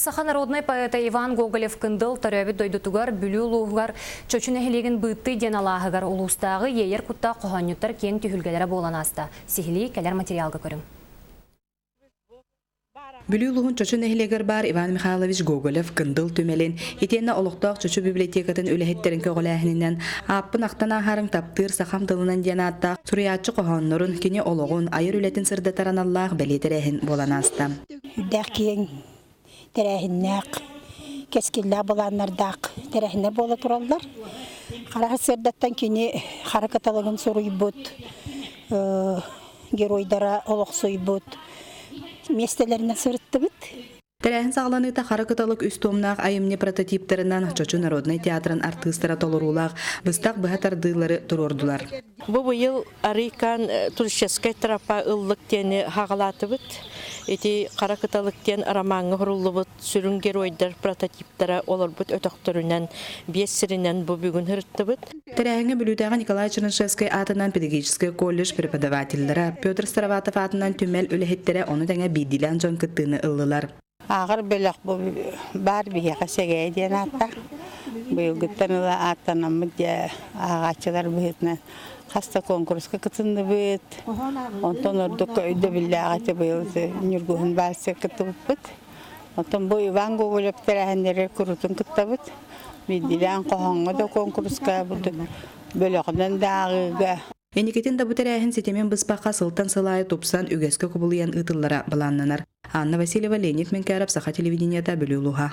Саха народнай поэта Иван Гоголев-Кындыл төрөөбүт дойдутугар Бүлүү улууһугар Чочу нэһилиэгин Быыттый диэн алааһыгар улуустааҕы иэйэр куттаах хоһоонньуттар киэҥ түһүлгэлэрэ буолан ааста. Сиһилии кэлэр материалга көрүҥ. Бүлүү улууһун Чочу нэһилиэгэр баар Иван Михайлович Гоголев Кындыл түмэлин итиэннэ олохтоох Чочу библиотекатын үлэһиттэрин көҕүлээһининэн «Ааппын ахтан ааһарыҥ таптыыр сахам тылынан» диэн ааттаах суруйааччы хоһооннорун, кини олоҕун, айар үлэтин сырдатар аналлаах бэлиэ тэрээһин буолан ааста. Үрдээх киэҥ тэрээһиннээх, кэскиллээх былааннардаах тэрээһиннэр буола тураллар. Хара сырдаттан кини хара кыталыгын суруйбут, геройдара олохсуйбут миэстэлэринэн сырыттыбыт. Тэрээһин саҕаланыыта Хара кыталык үс туомнаах айымньы прототиптарынан Чочу народнай театрын артыыстара толоруулаах быстах быһа тардыылары туруордулар. Бу быйыл Арыйкаан туристическай тропа ыллык диэни хаҕалаатыбыт. Ити Хара кыталык диэн ромаҥҥа суруллубут сүрүн геройдар прототиптара олорбут өтөхтөрүнэн биэс сиринэн бу бүгүн сырыттыбыт. Тэрээһиҥҥэ Бүлүүтээҕи Николай Чернышевскай аатынан педагогическай колледж преподавателлара, Петр Староватов аатынан түмэл үлэһиттэрэ ону тэҥэ биирдиилээн дьон кыттыыны ыллылар. Ааҕар бөлөх бу баар биһиэхэ Сэгээйи диэн ааттаах. Быйылгыттан ыла ааттанаммыт дьэ ааҕааччылар быһыытынан хас да куонкуруска кытынныбыт. Онтон ордук өйдөбүллээх этэ быйыл Ньургуһун баасыгар кыттыбыппыт. Оттон бу Иван Гоголев тэрээһиннэригэр куруутун кыттабыт. Биирдиилээн хоһооҥҥо да куонкуруска бөлөҕүнэн да ааҕыыга. Инникитин да бу тэрээһин ситимин быспакка сылтан сыл аайы тупсан, үгэскэ кубулуйан ыытыллара былааннанар. Анна Васильева, Леонид Менкяров, Саха телевидениета, Бүлүү улууһа.